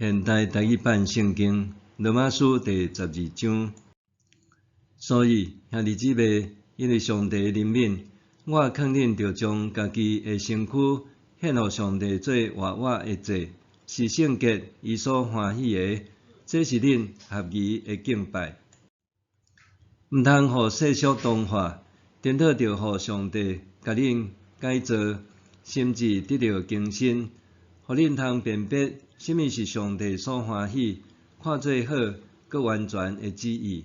現代台語版聖經羅馬書第12章。所以兄弟姊妹，因為上帝的憐憫，我勸恁著將家己的身軀獻予上帝做活活的祭，是聖潔、伊所歡喜的，這是恁合宜的敬拜。毋通予世俗同化，顛倒著予上帝共恁改造，心智得著更新，予恁通辨別啥物是上帝所歡喜、看做好、閣完全的旨意。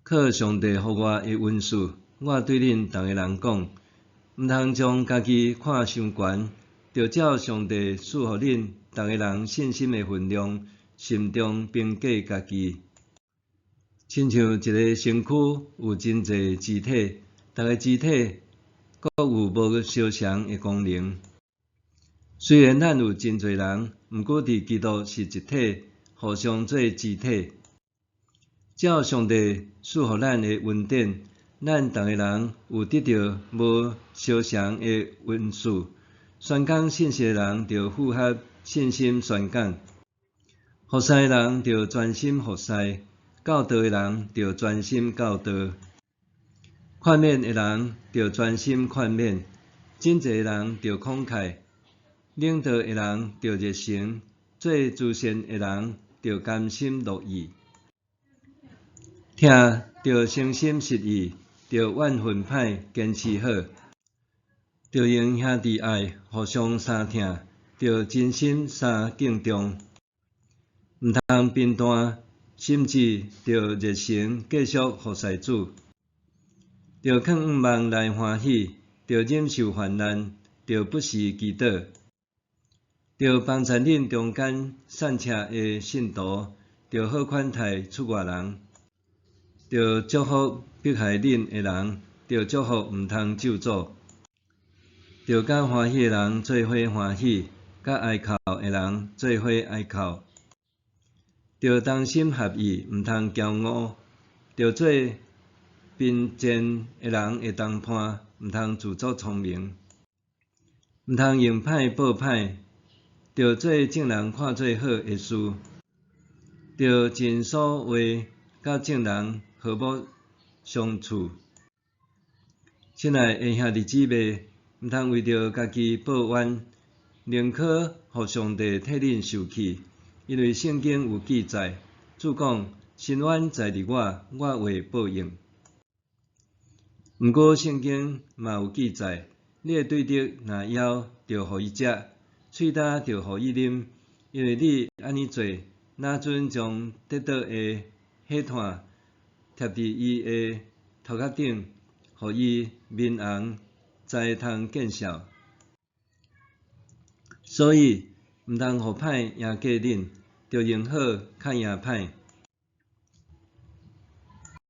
靠上帝予我的恩賜，我對恁逐个人講，毋通將家己看傷懸，著照上帝賜予恁逐个人信心的分量，慎重評價家己。親像一个身軀有真濟肢體，逐个肢體閣有無相仝的功能。雖然咱有真濟人，毋過佇基督是一體，互相做肢體。照上帝賜予咱的恩典，咱逐个人有得著無相仝的恩賜。宣講信息的人著符合信心宣講，服侍的人著專心服侍，教導的人著專心教導，勸勉的人著專心勸勉，賑濟的人著慷慨，領導的人著熱誠，做慈善的人著甘心樂意。疼著誠心實意，著怨恨歹，堅持好，著用兄弟愛互相相疼，著真心相敬重。毋通貧惰，心志著熱誠繼續服侍主，著囥向望來歡喜，著忍受患難，著不時祈禱，著幫贊恁中間散赤的信徒，著好款待出外人，著祝福迫害恁的人，著祝福毋通咒詛，著佮歡喜的人做伙歡喜，佮哀哭的人做伙哀哭，著同心合意，毋通驕傲，著做貧賤的人的同伴，毋通自作聰明，毋通用歹報歹，著做眾人看做好的事，著盡所話佮眾人和睦相處。親愛的兄弟姊妹，毋通為著家己報冤，寧可予上帝替恁受氣，因為聖經有記載，主講：伸冤在佇我，我會報應。毋過聖經嘛有記載，你的對敵若枵，就予伊食；喙焦就予伊啉，因為你按呢做，若陣將得著的火炭貼佇伊的頭殼頂，予伊面紅，才會通見笑。所以，毋通予歹贏過恁，著用好較贏歹。